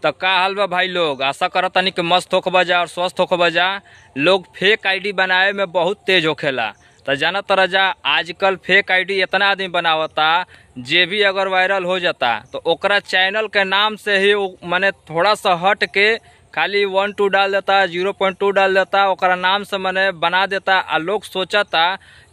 तो का हाल बा भाई लोग, आशा करत तनी कि मस्त होखबा जा और स्वस्थ होखबा जा। लोग फेक आईडी बनावे में बहुत तेज होखेला। तो जाना तरह जा आजकल फेक आईडी इतना आदमी बनावता, जे भी अगर वायरल हो जाता तो ओकरा चैनल के नाम से ही माने थोड़ा सा हट के खाली 1 2 डाल देता, 0.2 डाल देता, ओकरा नाम से माने बना देता। आ लोग सोचता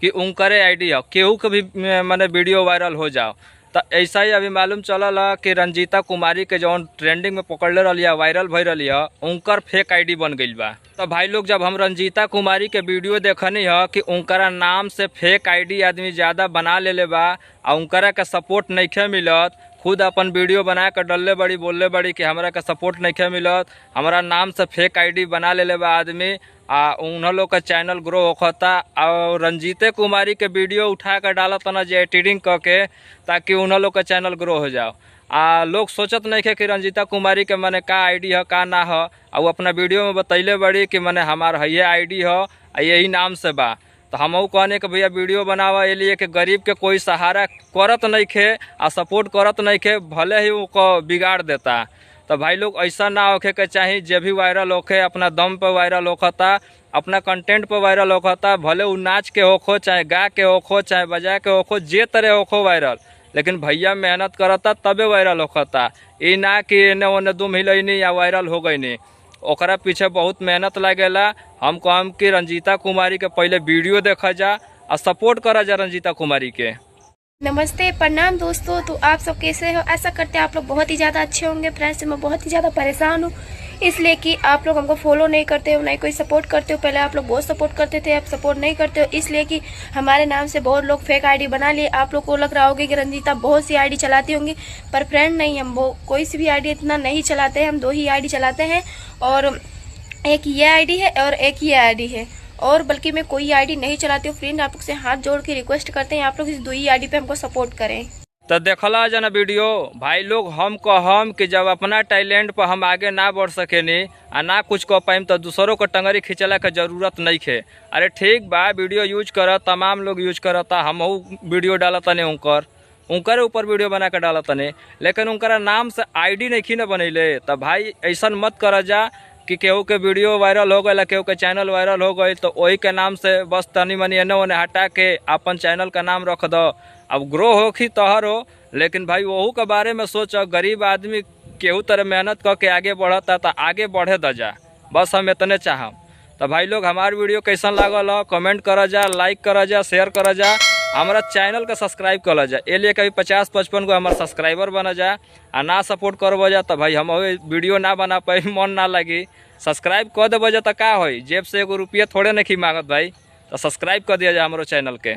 कि उनकरे आईडी है, केहू के भी माने वीडियो वायरल हो जाओ। तो ऐसा ही अभी मालूम चलल है कि रंजीता कुमारी के जौन ट्रेंडिंग में पकड़ले रही है, वायरल भई रही है, उनकर फेक आईडी बन गई बा। तो भाई लोग जब हम रंजीता कुमारी के वीडियो देखनी है कि उनकरा नाम से फेक आईडी आदमी ज़्यादा बना लेले बा आ उनकरा के सपोर्ट नइखे मिलत, खुद अपन वीडियो बना के डलले बड़ी, बोलले बड़ी कि हमरा के सपोर्ट नइखे मिलत, हमारा नाम से फेक आईडी बना लेले बा आदमी आ उन्ह लोग का चैनल ग्रो होखता। और रंजीते कुमारी के वीडियो उठा कर डालत ना जे एडिटिंग क के, ताकि उन्ह लोग का चैनल ग्रो हो जाओ। आ लोग सोचत नहीं खे कि रंजीता कुमारी के माने का आईडी है का ना है। आ वो अपना वीडियो में बतैले बड़ी कि माने हमार हइये आईडी है आ यही नाम से बा। तो हमहू कहने कि भैया वीडियो बनावा ये लिए कि गरीब के कोई सहारा करत नहीं खे आ सपोर्ट करत नहीं खे, भले ही वो बिगाड़ देता। तो भाई लोग ऐसा ना होखे के चाही, जे भी वायरल होखे अपना दम पे वायरल होखता, अपना कंटेंट पे वायरल होखता, भले उ नाच के होखो चाहे गा के होखो चाहे बजा के होखो, जे तरह होखो वायरल, लेकिन भैया मेहनत करता तबे वायरल होखता। ई ना कि एने ओने दुम हिलैनी या वायरल हो गईनी, ओकरा पीछे बहुत मेहनत लागेला। हम कहम कि रंजीता कुमारी के पहले वीडियो देखा जा और सपोर्ट करा जा रंजीता कुमारी के। नमस्ते प्रणाम दोस्तों, तो आप सब कैसे हो? ऐसा करते हैं आप लोग बहुत ही ज़्यादा अच्छे होंगे। फ्रेंड्स मैं बहुत ही ज़्यादा परेशान हूँ इसलिए कि आप लोग हमको फॉलो नहीं करते हो, ना ही कोई सपोर्ट करते हो। पहले आप लोग बहुत सपोर्ट करते थे, अब सपोर्ट नहीं करते हो इसलिए कि हमारे नाम से बहुत लोग फेक आईडी बना लिए। आप लोग को लग रहा होगा कि रंजीता बहुत सी आईडी चलाती होंगी, पर फ्रेंड नहीं, हम वो कोई सी भी आईडी इतना नहीं चलाते हैं। हम 2 ही आईडी चलाते हैं, और एक ये आईडी है और एक ये आईडी है, और बल्कि मैं कोई आईडी नहीं चलाती हूँ। फ्रेंड आप लोग से हाथ जोड़ के रिक्वेस्ट करते हैं, आप लोग इस 2 ही आईडी पे हमको सपोर्ट करें। तो देखला जना वीडियो भाई लोग, हम कहम कि जब अपना टैलेंट पर हम आगे ना बढ़ सकेनी आ ना कुछ कह पाइम तो दूसरों को टंगरी खींचला के जरूरत नहीं खे। अरे ठीक बा, वीडियो यूज कर, तमाम लोग यूज करता, हमहू वीडियो डालता नहीं, उनकर ऊपर वीडियो बना के डालता नहीं, लेकिन उनकरा नाम से आईडी नहीं खी न बनैले। तो भाई ऐसा मत कर जा कि केहू के वीडियो वायरल हो गई, केहू के चैनल वायरल हो गई तो वही के नाम से बस तनी मनी एने ओने हटा के अपन चैनल का नाम रख दो। अब ग्रो हो कि तोहर हो, लेकिन भाई वहू के बारे में सोच। गरीब आदमी केहू तरह मेहनत करके आगे बढ़ता तो आगे बढ़े द जा, बस हम इतने चाहम। तो भाई लोग हमार वीडियो कैसन लागल हो कमेंट कर जा, लाइक कर जा, शेयर कर जा, हमारा चैनल का सब्सक्राइब कर जा। ए लिए कभी 50-55 को हमारा सब्सक्राइबर बना जा आ ना सपोर्ट करब जा तो भाई हम वीडियो ना बना पाई, मन ना लगी। सब्सक्राइब कर देब जा तो का होई, जेब से एगो रुपया थोड़े नहीं मांगत भाई। तो सब्सक्राइब कर दिया जा हमारो चैनल के।